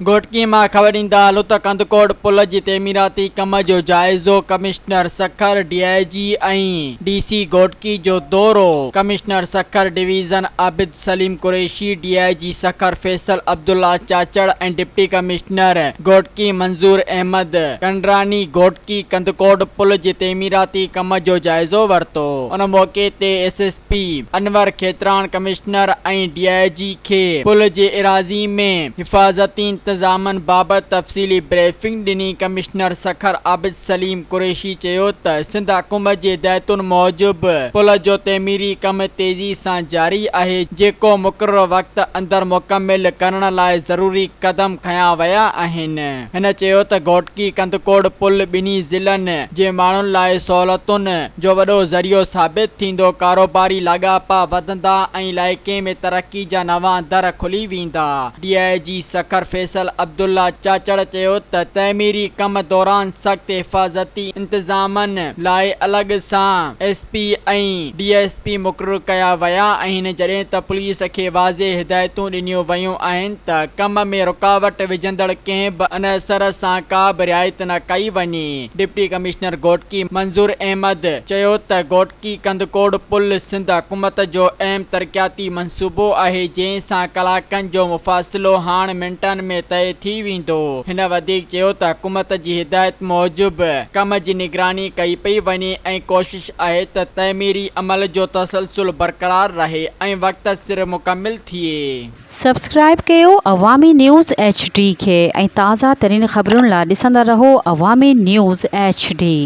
گهوٽڪي مان خبر ڏيندا هلون ته ڪنڌڪوٽ پل جي تعميراتي ڪم جو جائزو commissioner Sukkur, D I G ۽ D C Ghotki جو دورو، commissioner Sukkur division Abid Saleem Qureshi, D I G Sukkur Faisal Abdullah Chachar ۽ deputy commissioner Ghotki Manzoor Ahmed Kandrani Ghotki Kandhkot پل جي تعميراتي ڪم جو جائزو ورتو. ان موقعي تي S S P Anwar Khetran commissioner ۽ D I جي کي پل جي ايراضي ۾ حفاظتي انتظامن بابت تفصيلي بريفنگ ڏني. ڪمشنر سکر عابد سليم قريشي چيو ته سنڌ حڪومت جي هدايتن موجب پل جو تعميري ڪم تيزي سان جاري آهي جيڪو مقرر وقت اندر مڪمل ڪرڻ لاء ضروري قدم کنيا ويا آهن. هن چيو ته گهوٽڪي ڪنڌڪوٽ پل ٻنهي ضلعن جي ماڻهن لاء سهولتن جو وڏو ذريعو ثابت ٿيندو، ڪاروباري لاڳاپا وڌندا ۽ علائقي ۾ ترقي جا نوان در کلي ويندا. D I G Sukkur Faisal Abdullah Chachar چيو ته تعميري ڪم دوران سخت حفاظتي انتظامن لاء الڳ سان S P ۽ D S P مقرر ڪيا ويا آهن، جڏهن ته پوليس کي واضح هدايتون ڏنيون ويون آهن ته ڪم ۾ رڪاوٽ وجهندڙ ڪنهن به عنصر سان ڪا به رعايت نه ڪئي وڃي. ڊپٽي ڪمشنر گهوٽڪي منظور احمد چيو ته گهوٽڪي ڪنڌڪوٽ پل سنڌ حڪومت جو اهم ترقياتي منصوبو آهي، جنهن سان ڪلاڪن جو مفاصلو هاڻ منٽن ۾ طئي ٿي ويندو. هن وڌيڪ چيو ته حڪومت جي هدايت موجب ڪم جي نگراني ڪئي پئي وڃي ۽ ڪوشش آهي ته تعميري عمل جو تسلسل برقرار رهي ۽ وقت سر مڪمل ٿئي. سبسڪرائيب ڪيو عوامي نيوز ايڇ ڊي کي ۽ تازه ترين خبرن لا ڏسندا رهو عوامي نيوز ايڇ ڊي.